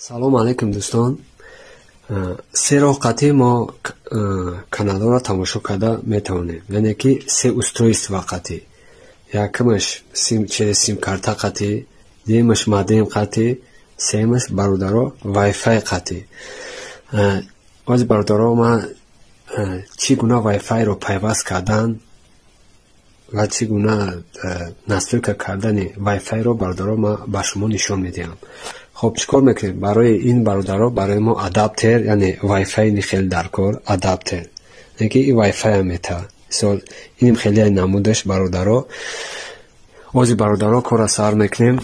Салом алейкум, дӯстон. Се роҳ қатъи мо каналҳоро тамошо карда метавонем, яъне ки се устройства қатъӣ. Якумаш через симкарта қатъӣ, дуюмаш модем қатъӣ, сеюмаш, бародаро, вайфай қатъӣ. Ози, бародаро, ман чӣ гуна вайфайро пайваст кардан ва чӣ гуна настройка кардани вайфайро, бародаро, ман ба шумо нишон медиҳам. Хоб, чӣ кор мекунем барои ин, бародаро? Барои мо адаптер, яъне вайфайи хеле даркор адаптер, яъне ки и вайфайам мета. Мисол, иним хеле намудаш, бародаро. Ози, бародаро, корра сар мекунем.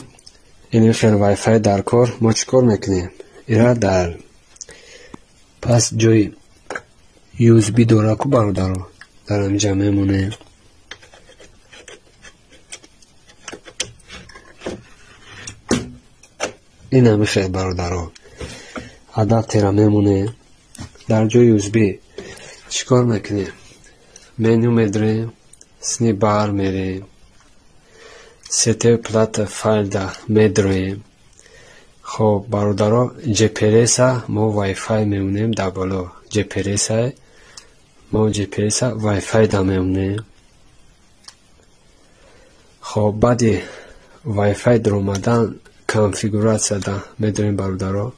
Иним хел вайфай даркор. Мо чӣ кор мекунем? Ира дар пас ҷои USB дора ку, бародаро, дар ҳаминҷа мемонем. Ин ҳами хел, бародаро, адаптера мемонем дар ҷои USB. Чӣ кор мекунем? Меню медорем, сни бар мерем, сетевой плата файлда медроем. Хоб, бародаро, GPRS-а мо вайфай мемонем. Дар боло GPRS-а, мо GPRS-а вайфай да мемонем. Хоб, баъди вайфай даромадан конфигуратсияда медорем, бародаро.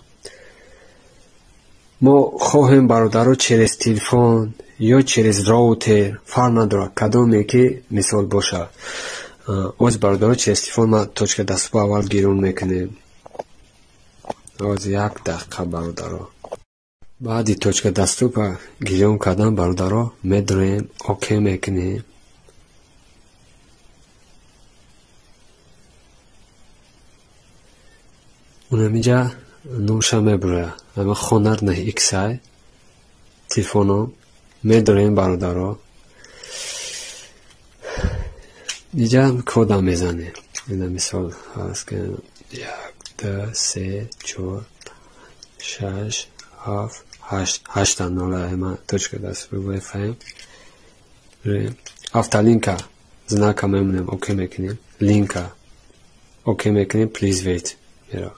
Мо хоҳем, бародаро, через телефон ё через роутер, фарқ надорад, кадоме ки мисол бошад. Оз, бародаро, через телефон ма точка доступа аввал гирон мекунем. Оз, як дақиқа, бародаро. Баъди точка доступа гирён кардан, бародаро, медроем, окей мекунем. Унамиҷа номша мебурояд, ама Honor 9X телефоном медорем, бародаро. Иҷа кода мезанем. Ина, мисол, ҳаст як, ду, се, чор, шаш, ҳафт, ҳашт, ҳашта нола. Ма точка доступи вайфайм. Автолинка знака мемонем, окей мекунем, линка окей мекунем, please wait мера.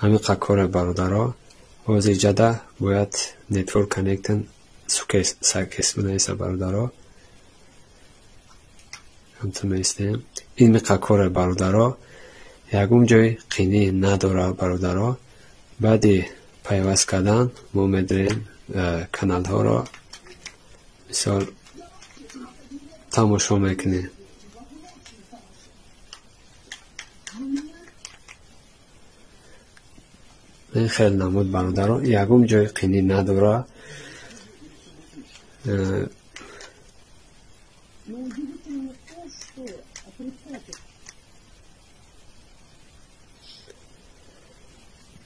Ҳамин коре, бародаро. Ҳозир иҷада бояд network connecting success бинависа, бародаро. Ҳамтун меистем. Ин миқа коре, бародаро, ягон ҷои қинӣ надорад, бародаро. Баъди пайваст кардан мо медорем, каналҳоро, мисол, тамошо мекунем. Ин хел намуд, бародаро, ягон ҷои қинӣ надорад. Но удивительно то, что отрицать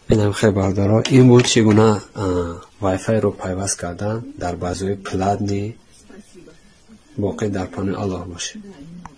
Инам хел, бародаро, ин буд чӣ гуна вайфайро пайваст кардан дар баъзои платный. Спасибо. Боқӣ дар панои Аллоҳ бошед. Да, немного.